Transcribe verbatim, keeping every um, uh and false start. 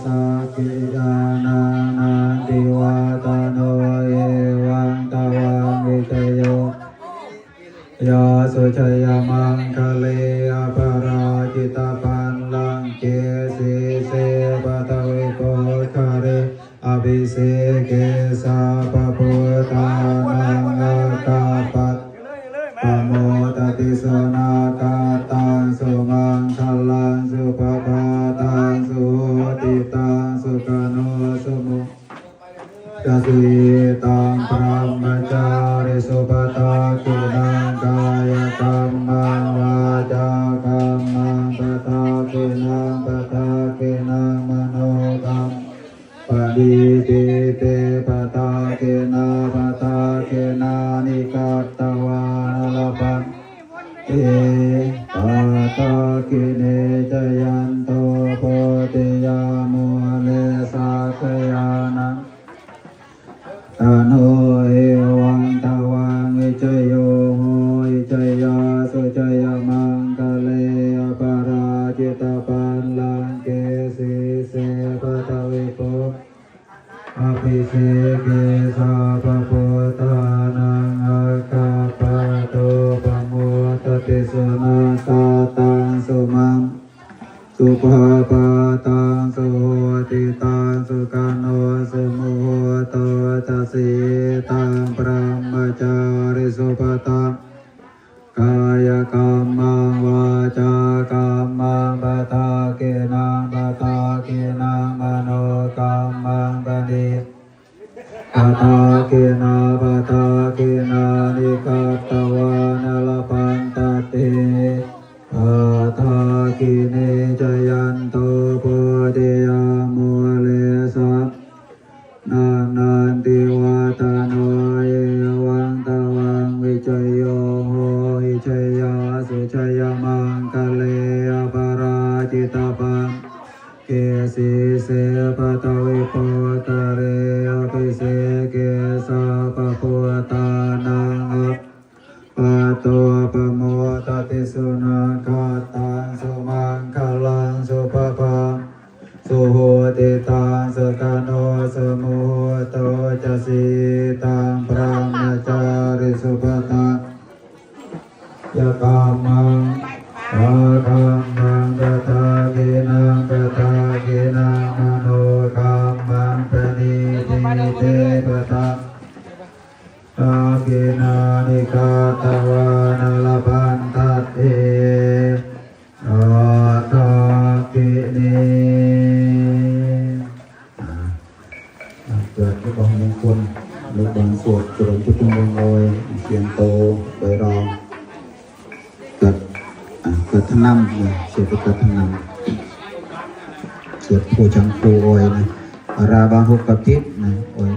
Sakyānaṃ nandivaḍḍhano, evaṃ tvaṃ vijayo hohi, jayassu jayamaṅgale, aparājitapallaṅke sīse paṭhavipokkhare, abhiseke sabbabuddhānaṃ aggappatto pamodati. Sunakkhattaṃ sumaṅgalaṃ supabhātaṃ suhuṭṭhitaṃ sukhaṇo sumuhutto ca suyiṭṭhaṃ brahmacārisu. Padakkhiṇaṃ kāyakammaṃ vācākammaṃ padakkhiṇaṃ padakkhiṇaṃ manokammaṃ paṇidhī te padakkhiṇā. Padakkhiṇāni katvāna labhantatthe padakkhiṇe. Jayanto bodhiyā mūle sakyānaṃ nandivaḍḍhano, evaṃ tvaṃ vijayo hohi, jayassu jayamaṅgale, aparājitapallaṅke sīse paṭhavipokkhare, abhiseke sabbabuddhānaṃ aggappatto pamodati. Sunakkhattaṃ sumaṅgalaṃ supabhātaṃ suhuṭṭhitaṃ sukhaṇo sumuhutto ca suyiṭṭhaṃ brahmacārisu. Padakkhiṇaṃ kāyakammaṃ vācākammaṃ padakkhiṇaṃ padakkhiṇaṃ manokammaṃ paṇidhī padakkhiṇā. Padakkhiṇāni katvāna labhantatthe padakkhiṇe. Jayanto bodhiyā mūle sakyānaṃ nandivaḍḍhano, evaṃ tvaṃ vijayo hohi, jayassu jayamaṅgale, aparājitapallaṅke sīse paṭhavipokkhare, abhiseke sabbabuddhānaṃ aggappatto pamodati. Sunakkhattaṃ sumaṅgalaṃ supabhātaṃ suhuṭṭhitaṃ sukhaṇo sumuhutto ca suyiṭṭhaṃ brahmacārisu. Padakkhiṇaṃ kāyakammaṃ vācākammaṃ padakkhiṇaṃ padakkhiṇaṃ manokammaṃ paṇidhī te padakkhiṇāni katvāna labhantatthe padakkhiṇe. อ่า เกิดพระมงคล ลูกบานสวดเจริญพุทธมงคล เสียงโต ใบรอง เกิด อ่า เกิดทนำนะ เสียงเกิดทนำ เสียงผู้ชังผู้ออยนะ อาราบางหกกระติบนะ ออย